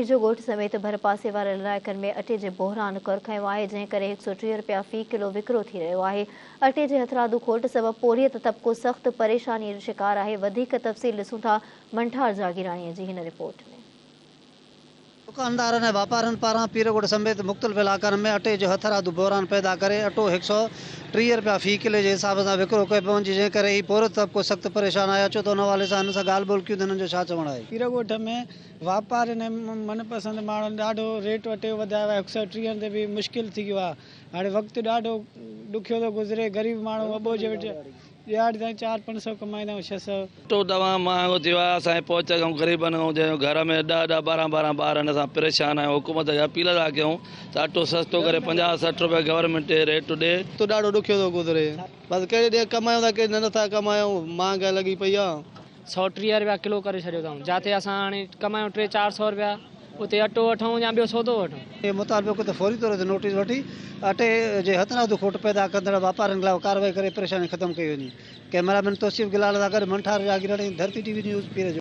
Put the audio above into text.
ويجهو ڳوٺ سميت ڀرپاسي وارن علائقن ۾ اٽي جي بحران ڪر کنيو آهي، جنهن ڪري 130 رپيا في ڪلو وڪرو ٿي رهيو آهي. اٽي جي هٿرادو کوٽ سبب پورهيت طبقو سخت پريشاني جو شڪار آهي. وڌيڪ تفصيل ڏسون ٿا منٺار جاگيراڻي جي هن رپورٽ ۾. دڪاندارن ۽ واپارين پاران پيرڳوٺ سميت مختلف علائقن ۾ اٽي جو هٿرادو بحران پيدا ڪري اٽو 130 رپيا في ڪلي جي حساب سان وڪرو ڪيو پيو وڃي جنهن ڪري هي پورهيت طبقو سخت پريشان آهي اچو ته ان حوالي سان هنن سان ڳالهه ٻولهه ڪيون ته هنن جو ڇا چوڻ آهي. پيرڳوٺ ۾ واپارين ۽ من پسند ماڻهن ڏاڍو ريٽ اٽي جو وڌايو آهي هڪ سئو ٽيهن تي به مشڪل ٿي ويو آهي هاڻي وقت ڏاڍو ڏکيو ٿو گذري غريب ماڻهو اٻوجهه ويٺي ڏهاڙي تائين چار پنج سئو ڪمائيندا آهيون 600. اٽو تمام مهانگو ٿي ويو آهي اسان جي پهچ کان غريبن کان جنهن جو گهر ۾ ڏهه ڏهه ٻارهن ٻارهن ٻار آهن اسان پريشان آهيون حڪومت کي اپيل ٿا ڪيون ته اٽو سستو ڪري 50 60 روپيا گورنمينٽ ريٽ ڏي. اٽو ڏاڍو ڏکيو ٿو گذري بس ڪهڙي ڏينهن ڪمايون ٿا ڪهڙي ڏينهن نٿا ڪمايون مهانگائي لڳي پئي آهي. 130 رپيا ڪلو ڪري ڇڏيو اٿائون جاتي اسان هاڻي ڪمايون ٽي چار سئو رپيا اتي اٽو وٺون يا ٻيو سودو وٺون. کي مطالبو ڪيو ته فوري طور تي نوٽيس وٺي اٽي جي هٿرادو کوٽ پيدا ڪندڙ واپارين خلاف ڪارروائي ڪري پريشاني ختم ڪئي وڃي. ڪئميرا مين توصيف گلال سان گڏ Manthar Jagirani, Dharti T V news, Pir جو.